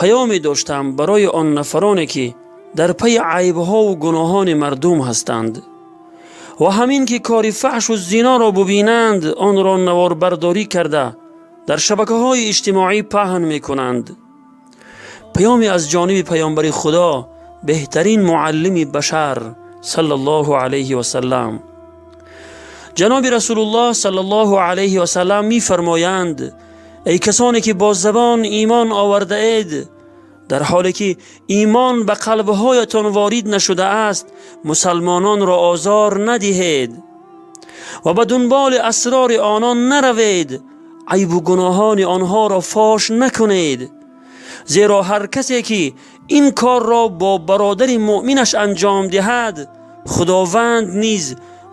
Паёме доштам барои он нафароне, ки дар пайи айбҳову гуноҳони мардум ҳастанд ва ҳамин ки кори фаҳшу зиноро бубинанд, онро наворбардорӣ карда, дар шабакаҳои иҷтимоӣ паҳн мекунанд. Паёме аз ҷониби Паёмбари Худо, беҳтарин муаллими башар, саллаллоҳу алайҳи васаллам. Ҷаноби Расулуллоҳ саллаллоҳу алайҳи васаллам мефармоянд: «Эй касоне ки бо забон имон овардаед, дар ҳоле ки имон ба қалбҳоятон ворид нашудааст, мусалмононро озор надиҳед ва ба дунболи асрори онон наравед, айбу гуноҳони онҳоро фош накунед, зеро ҳар касе ки ин корро бо бародари муъминаш анҷом диҳад, Худованд низ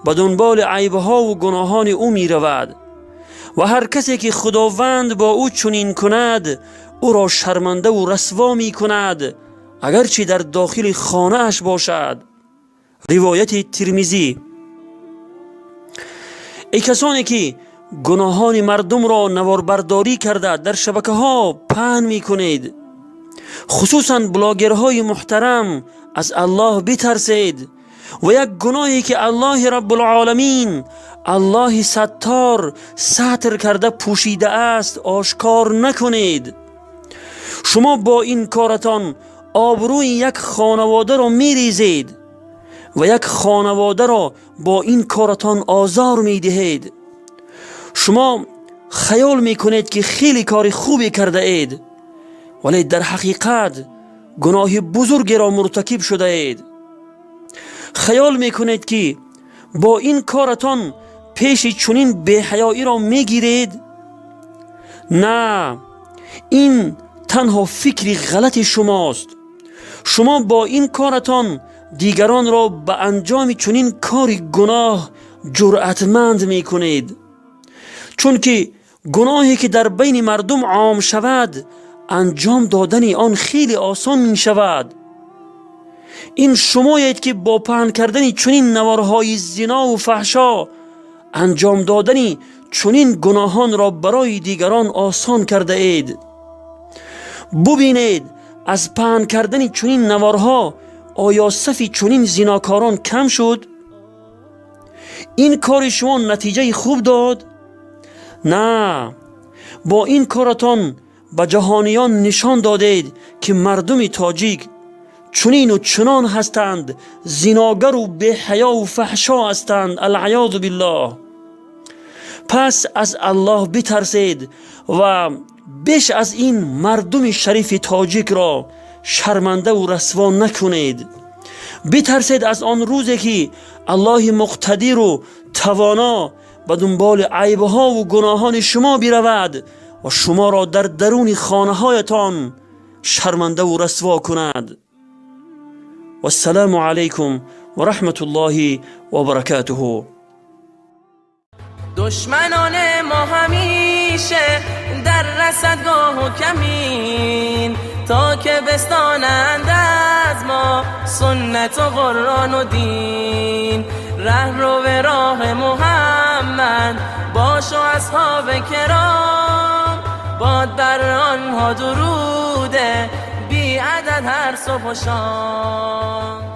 ба дунболи айбҳову гуноҳони ӯ меравад ва ҳар касе ки Худованд бо ӯ чунин кунад, ӯро шармандаву расво мекунад, агарчи дар дохили хонааш бошад». Ривояти Тирмизӣ. Эй касоне ки гуноҳони мардумро наворбардорӣ карда, дар шабакаҳо паҳн мекунед, хусусан блогерҳои муҳтарам, аз Аллоҳ битарсед ва як гуноҳе ки Аллоҳи Раббулоламин, Аллоҳи Саттор сатр карда пӯшидааст, ошкор накунед. Шумо бо ин коратон обрӯи як хонаводаро мерезед ва як хонаводаро бо ин коратон озор медиҳед. Шумо хаёл мекунед, ки хеле кори хубе кардаед, вале дар ҳақиқат гуноҳи бузургеро муртакиб шудаед. Хаёл мекунед, ки бо ин коратон пеши чунин беҳаёиро мегиред. На, ин танҳо фикри ғалати шумост. Шумо бо ин коратон дигаронро ба анҷоми чунин кори гуноҳ ҷуръатманд мекунед, чунки гуноҳе ки дар байни мардум ом шавад, анҷом додани он хеле осон мешавад. Ин шумоед, ки бо паҳн кардани чунин наворҳои зинову фаҳшо анҷом додани чунин гуноҳонро барои дигарон осон кардаед. Бубинед, аз паҳн кардани чунин наворҳо оё сафи чунин зинокорон кам шуд? Ин кори шумо натиҷаи хуб дод? На, бо ин коратон ба ҷаҳониён нишон додед, ки мардуми тоҷик чунину чунон ҳастанд, зиногару беҳаёву фаҳшо ҳастанд, алъаёзу биллоҳ. Пас аз Аллоҳ битарсед ва беш аз ин мардуми шарифи тоҷикро шармандаву расво накунед. Битарсед аз он рӯзе, ки Аллоҳи муқтадиру тавоно ба дунболи айбҳову гуноҳони шумо биравад ва шуморо дар даруни хонаҳоятон шармандаву расво кунад. Вассалому алайкум ва раҳматуллоҳи ва баракатуҳу. دشمنان ما همیشه در رصدگاه و کمین تا که بستانند از ما سنت و قرآن و دین. ره رو به راه محمد باش و اصحاب کرام، باد بر آنها درود بی عدد هر صبح و شام.